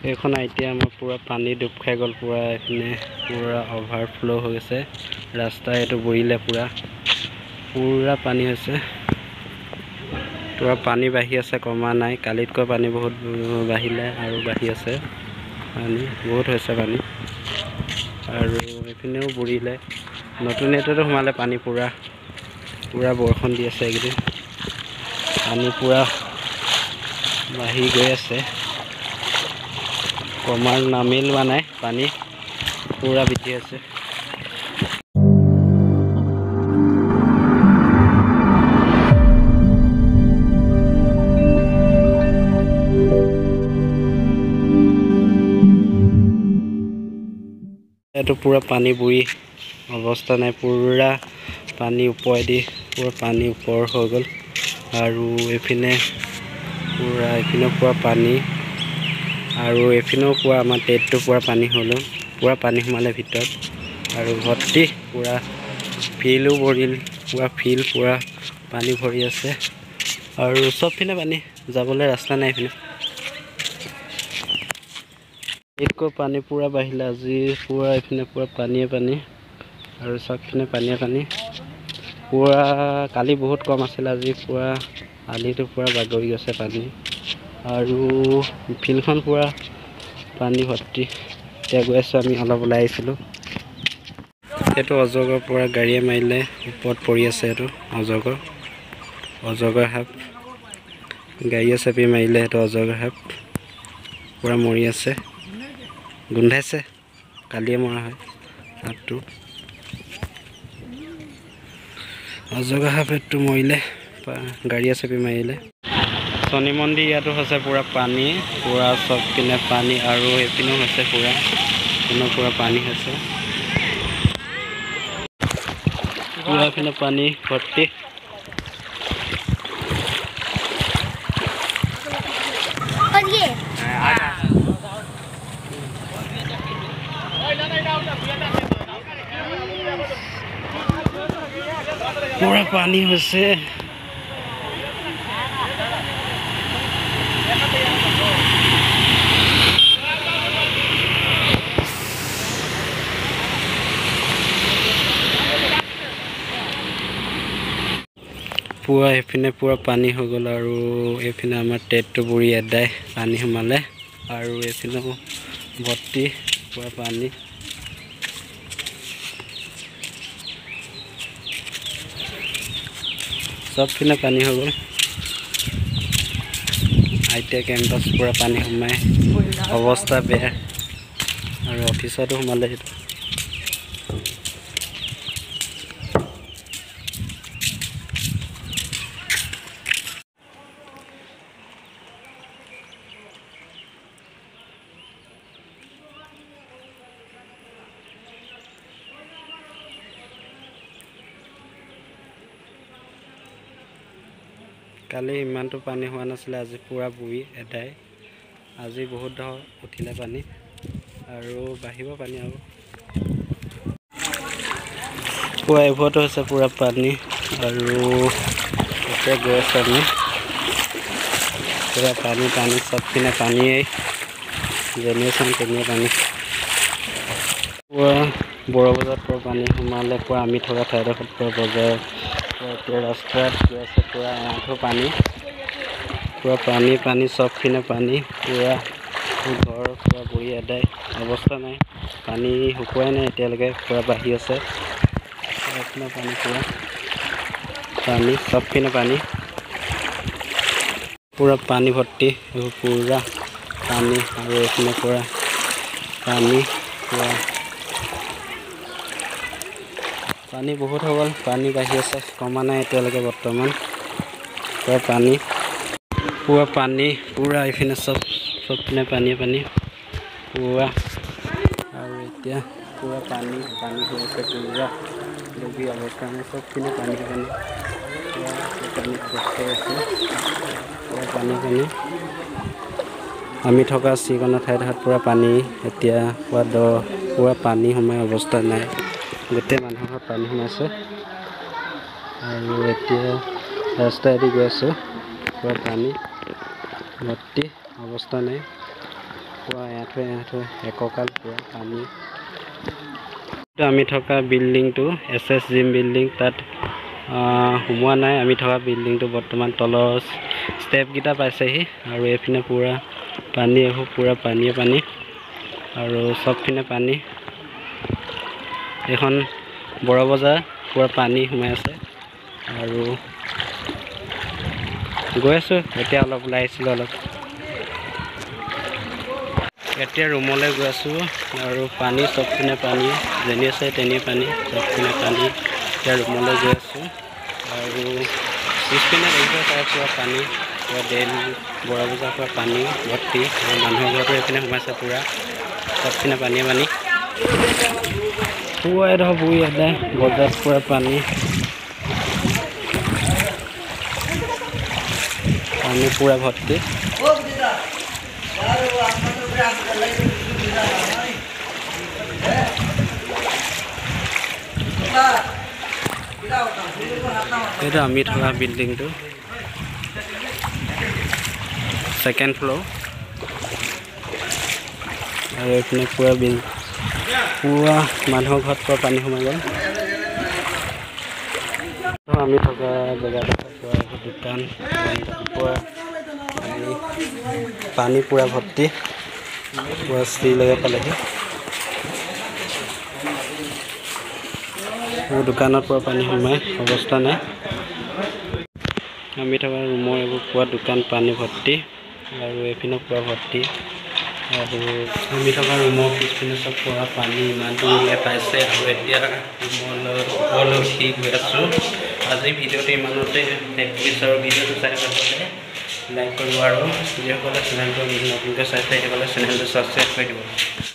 এইখন এতিয়া আমাৰ পূৰা পানী ডুব খাই গ'ল, পূৰা এইপিনে পূৰা অভাৰফ্ল' হৈ গৈছে ৰাস্তা। এইটো বুৰিলে, পূৰা পূৰা পানী হৈছে, পূৰা পানী বাঢ়ি আছে, কমা নাই। কালিতকৈ পানী বহুত বাঢ়িলে আৰু বাঢ়ি আছে, পানী বহুত হৈছে পানী। আৰু এইপিনেও বুৰিলে, নতুন এইটোতো সোমালে পানী, পূৰা পূৰা বৰষুণ দি আছে এইকেইদিন, পানী পূৰা বাঢ়ি গৈ আছে, কমাৰ নামেই লোৱা নাই, পানী পূৰা বৃদ্ধি আছে। এইটো পূৰা পানী বুৰি অৱস্থা নাই, পূৰা পানী ওপৰেদি পূৰা পানী ওপৰ হৈ গ'ল। আৰু এইপিনে পূৰা, এইপিনেও পূৰা পানী, আৰু এইপিনেও পূৰা আমাৰ টেটটো পূৰা পানী হ'ল, পূৰা পানী সোমালে ভিতৰত। আৰু ভৰ্তি পূৰা ফিলো ভৰিল, পূৰা ফিল পূৰা পানী ভৰি আছে। আৰু চবপিনে পানী, যাবলৈ ৰাস্তা নাই এইপিনে। এইতকৈ পানী পূৰা বাঢ়িলে আজি, পূৰা এইপিনে পূৰা পানীয়ে পানী, আৰু চবপিনে পানীয়ে পানী পূৰা। কালি বহুত কম আছিলে, আজি পূৰা আলিটো পূৰা বাগৰি গৈছে পানী। আৰু ফিল্ডখন পূৰা পানী ভৰ্তি। এতিয়া গৈ আছোঁ আমি, অলপ ওলাই আহিছিলোঁ। সেইটো অজগৰ পূৰা গাড়ীয়ে মাৰিলে, ওপৰত পৰি আছে। সেইটো অজগৰ, অজগৰ সাপ, গাড়ীয়ে চেপি মাৰিলে। সেইটো অজগৰ সাপ পূৰা মৰি আছে, গোন্ধাইছে, কালিয়ে মৰা হয় সাপটো। অজগৰ সাপ সেইটো মৰিলে, গাড়ীয়ে চেপি মাৰিলে। শনি মন্দিৰ ইয়াতো হৈছে পূৰা পানী, পূৰা চব পিনে পানী। আৰু এইপিনেও হৈছে পূৰা, এইপিনেও পূৰা পানী হৈছে, পূৰা এইপিনে পানী ভৰ্তি। পূৰা পানী হৈছে। পূৰা এইপিনে পূৰা পানী হৈ গ'ল। আৰু এইপিনে আমাৰ টেটটো বুৰি এদাই পানী সোমালে। আৰু এইপিনেও ভৰ্তি পূৰা পানী, চবপিনে পানী হৈ গ'ল। I T I campus পূৰা পানী সোমাই অৱস্থা বেয়া, আৰু অফিচতো সোমালে সেইটো। কালি ইমানটো পানী হোৱা নাছিলে, আজি পূৰা বুৰি এদাই। আজি বহুত ধৰ উঠিলে পানী, আৰু বাঢ়িব পানী। আৰু পুৱা এইবোৰতো হৈছে পূৰা পানী। আৰু এতিয়া গৈ আছোঁ আমি, পূৰা পানী পানী, চবপিনে পানীয়েই, যেনে চাওঁ তেনে পানী। পূৰা বৰ বজাৰত পূৰা পানী সোমালে, পূৰা আমি থকা ঠাইডোখৰত পূৰা বজাৰ। এতিয়া ৰাস্তাত গৈ আছে, পূৰা এআঁঠু পানী, পূৰা পানী পানী, চবপিনে পানী, পূৰা ঘৰ পূৰা বুৰি এদাই অৱস্থা নাই। পানী শুকুৱাই নাই এতিয়ালৈকে, পূৰা বাঢ়ি আছে চবপিনে পানী, পূৰা পানী, চবপিনে পানী, পূৰা পানী ভৰ্তি, এইবোৰ পূৰা পানী। আৰু এইপিনে পূৰা পানী, পূৰা পানী বহুত হৈ গ'ল, পানী বাঢ়ি আছে, কমা নাই এতিয়ালৈকে বৰ্তমান। পূৰা পানী, পূৰা পানী, পূৰা এইপিনে চব চবপিনে পানীয়ে পানী পূৰা। আৰু এতিয়া পূৰা পানী পানী হৈ আছে, পূৰা ডুবি অৱস্থা নাই, চবপিনে পানী পানী, পূৰা পানী হৈ আছে, পূৰা পানী পানী। আমি থকা চিকণৰ ঠাইডোখৰত পূৰা পানী এতিয়া, পূৰা দ, পূৰা পানী সোমাই অৱস্থা নাই, গোটেই মানুহৰ ঘৰত পানী সোমাইছে। আৰু এতিয়া ৰাস্তাইদি গৈ আছোঁ, পূৰা পানী ভৰ্তি অৱস্থা নাই। পূৰা এআঁঠু এআঁঠু একঁকাল পূৰা পানী। আমি থকা বিল্ডিংটো এছ এছ জিম বিল্ডিং, তাত সোমোৱা নাই। আমি থকা বিল্ডিংটো বৰ্তমান তলৰ ষ্টেপকেইটা পাইছেহি। আৰু এইপিনে পূৰা পানী, এইবোৰ পূৰা পানীয়ে পানী আৰু চবপিনে পানী। এইখন বৰা বজাৰ পূৰা পানী সোমাই আছে। আৰু গৈ আছোঁ এতিয়া, অলপ ওলাই আহিছিলোঁ অলপ। এতিয়া ৰুমলৈ গৈ আছোঁ আৰু পানী চবপিনে পানী, যেনি আছে তেনি পানী, চবপিনে পানী। এতিয়া ৰুমলৈ গৈ আছোঁ আৰু পিছপিনে দেখিছে চাগে পূৰা পানী, পূৰা ডেইল বৰা বজাৰ পূৰা পানী ভৰ্তি। আৰু মানুহৰ ঘৰতো এইপিনে সোমাইছে, পূৰা চবপিনে পানীয়ে পানী। পুৱা এডোখৰ বুই এদাই বজাৰত পূৰা পানী, পানী পূৰা ভৰ্তি। এইটো আমি থকা বিল্ডিংটো ছেকেণ্ড ফ্ল'ৰ। আৰু এইপিনে পূৰা বিল পূৰা মানুহৰ ঘৰত পূৰা পানী সোমাই গ'ল। আমি থকা জেগাডোখৰ পূৰা দোকান পূৰা পানী পূৰা ভৰ্তি, পূৰা চিৰিলৈকে পালেহি। দোকানত পূৰা পানী সোমাই অৱস্থা নাই। আমি থকা ৰুমৰ এইবোৰ পূৰা দোকান পানী ভৰ্তি আৰু এইপিনে পূৰা ভৰ্তি। আৰু আমি থকা ৰুমৰ পিছপিনে চব পূৰা পানী ইমান দূৰলৈ পাইছে। আৰু এতিয়া ৰুমলৈ ওপৰলৈ উঠি গৈ আছোঁ। আজি ভিডিঅ'টো ইমানতে শেষ কৰিছোঁ। আৰু ভিডিঅ'টো চাই ভাল পালে লাইক কৰিব আৰু যিসকলে চেনেলটো নতুনকৈ চাইছে সেইসকলে চেনেলটো ছাবস্ক্ৰাইব কৰি দিব।